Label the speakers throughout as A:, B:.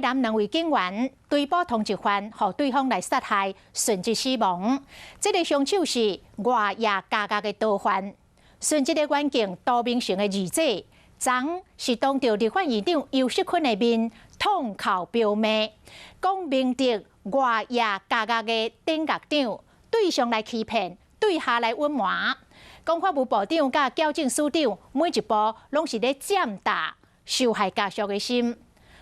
A: 南兩位警員追捕通緝犯，予對方來殺害，殉職死亡。這个兇手是外野家家的逃犯，殉職的員警杜明成的二姐，昨是當著立法院長游錫堃的面痛哭表妹，講明德外野家家的典獄長對上來欺騙，對下來隱瞞。講法務部長佮矯正署長每一步攏是咧踐踏受害家屬的心。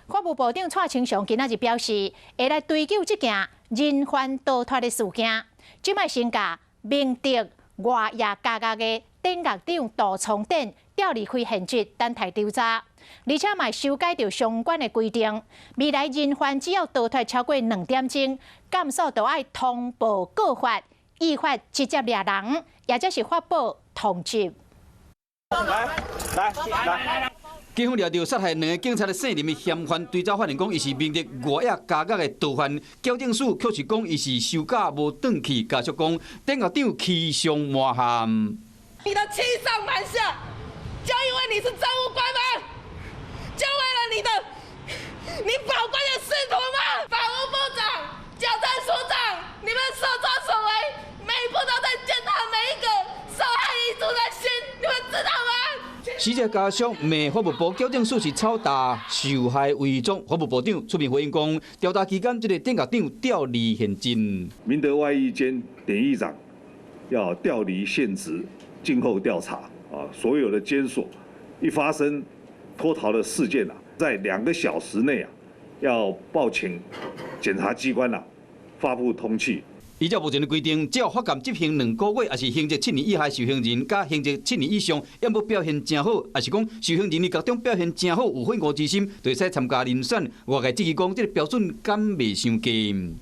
A: 法務部長蔡清祥今仔日表示，會來追究這件人犯逃脫的事件。這擺先共明德外野監獄的典獄長杜聰典調離開現職，等待調查。而且嘛修改著相關的規定，未來人犯只要逃脫超過2點鐘，監所就愛通報告發，依法直接掠人，也就是發布通緝。
B: 來來來！
C: 警方掠著殺害兩个警察的姓林的嫌犯，追查發現講，伊是明德外野監獄的逃犯。矯正署卻是講，伊是收假無轉去，家屬講，典獄長欺上瞞下。
D: 你的欺上瞞下，就因為你是政務官嗎？就為了你的你保官的仕途嗎？法務部長、矯正署長，你們所作所為，每一步都在踐踏每一個受害遺族的心，你們知道嗎？
C: 死者家屬罵法務部矯正署是草踏受害遺族，法務部長出面回應講，調查期間這个典獄長調離現職。
E: 明德外役監典獄長要調離現職，靜候調查啊！所有的監所一發生脫逃的事件啊，在2個小時內啊，要報請檢察機關啊發布通緝。
C: 依照目前的規定，只要發監執行2個月，抑是刑責7年以下受刑人，佮刑責7年以上，猶閣表現誠好，抑是講受刑人佇獄中表現誠好，有悔悟之心，就會使參加遴選。外界質疑講，這个標準敢袂傷低？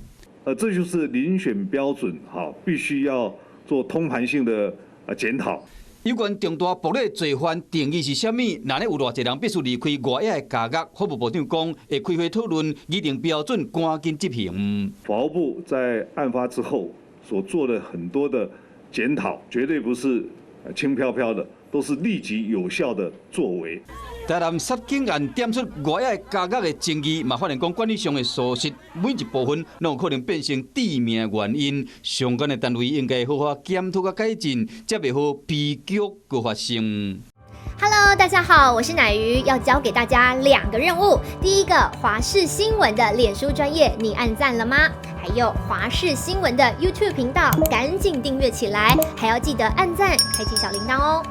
E: 這就是遴選標準，哈，必須要做通盤性的檢討。
C: 有關重大暴力罪犯定義是啥物？若咧有偌濟人必須離開外野的監獄，法務部長講會開會討論，擬定標準，趕緊執行。
E: 法務部在案發之後所做的很多的檢討，絕對不是輕飄飄的，都是立即有效的作為。
C: 台南殺警案點出外野監獄的爭議，嘛發現講管理上的疏失，每一部分攏有可能變成致命原因。相關的單位應該好好檢討佮改進，才袂予悲劇閣發生。
F: Hello，大家好，我是乃瑜，要交給大家兩個任務。第一個，華視新聞的臉書專頁，你按讚了嗎？還有華視新聞的 YouTube 頻道，趕緊訂閱起來，還要記得按讚，開啟小鈴鐺哦。